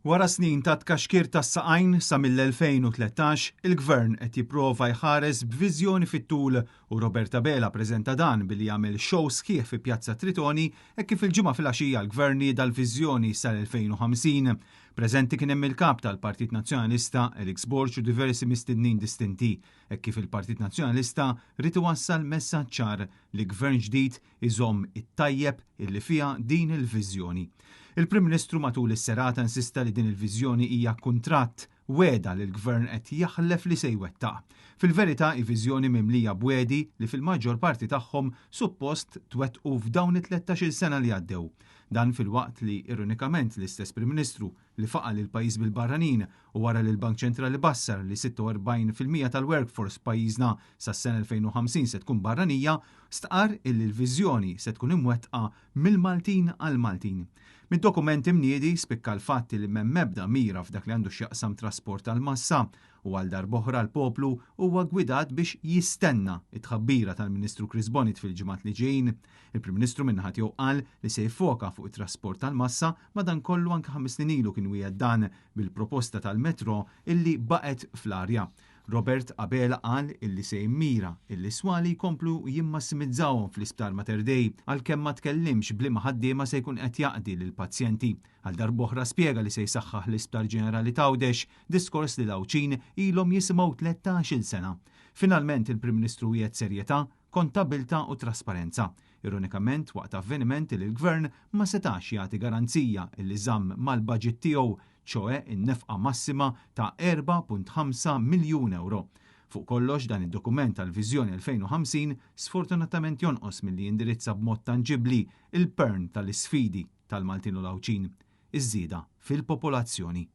Wara snin ta' tkaxkir tas-saqajn sa mill-2013, il-Gvern qed jipprova jħares b'viżjoni fit-tul u Robert Abela preżenta dan billi għamel show sħiħ fi Pjazza Tritoni hekk kif il-Ġimgħa filgħaxija l-Gvern nieda l-viżjoni sal-2050. Preżenti kien hemm il-Kap tal-Partit Nazzjonalista Alex Borg u diversi mistednin distinti hekk kif il-Partit Nazzjonalista ried iwassal messaġġ ċar li Gvern ġdid iżomm it-tajjeb illi fiha din il-viżjoni. Il-Prim Ministru matul is-serata insista li din il-viżjoni hija kuntratt, wegħda li l-Gvern qed jaħlef li se jwettaq. Fil-verità hi viżjoni mimlija b'wegħdi li fil-maġġor parti tagħhom suppost twettqu f'dawn it-tlettax-il sena li għaddew. Dan filwaqt li ironikament l-istess Prim Ministru li faqa' lill-pajjiż bil-barranin u wara li l-Bank Ċentrali bassar li 46% tal-workforce f'pajjiżna sas-sena 2050 se tkun barranija, stqarr illi l-viżjoni se tkun imwettqa mill-Maltin għall-Maltin. Mid-dokument imniedi spikka l-fatt li m'hemm ebda mira f'dak li għandu x'jaqsam trasport tal-massa u għal darb'oħra l-poplu huwa ggwidat biex jistenna t-tħabbira tal-Ministru Chris Bonnitt fil-ġimgħat li ġejjin. Il-Prim Ministru min-naħa tiegħu qal li se jiffoka fuq it-trasport tal-massa madankollu anke 5 snin ilu kien wiegħed dan bil-proposta tal-metro illi baqgħet fl-arja. Robert Abela qal illi se jimmira illi swali jkomplu jimmassimizzawhom fl-Isptar Mater Dei għalkemm ma tkellimx b'liema ħaddiema se jkun qed jaqdi lill-pazjenti. Għal darb'oħra spjega li se jsaħħaħ l-Isptar Ġenerali t'Għawdex, diskors li l-Għawdxin ilhom jisimgħu 13-il sena. Finalment il-Prim Ministru wiegħed serjetà, kontabilità u trasparenza. Ironikament waqt avveniment li l-Gvern ma setax jagħti garanzija illi żamm mal-budget tiegħu, ċoe in-nefqa massima ta' 4.5 miljun euro. Fuq kollox dan id-dokument tal-Viżjoni 2050 sfortunatament jonqos milli jindirizza b'mod tanġibbli il-pern tal-isfidi tal-Maltin u l-Għawdxin, iż-żieda fil-popolazzjoni.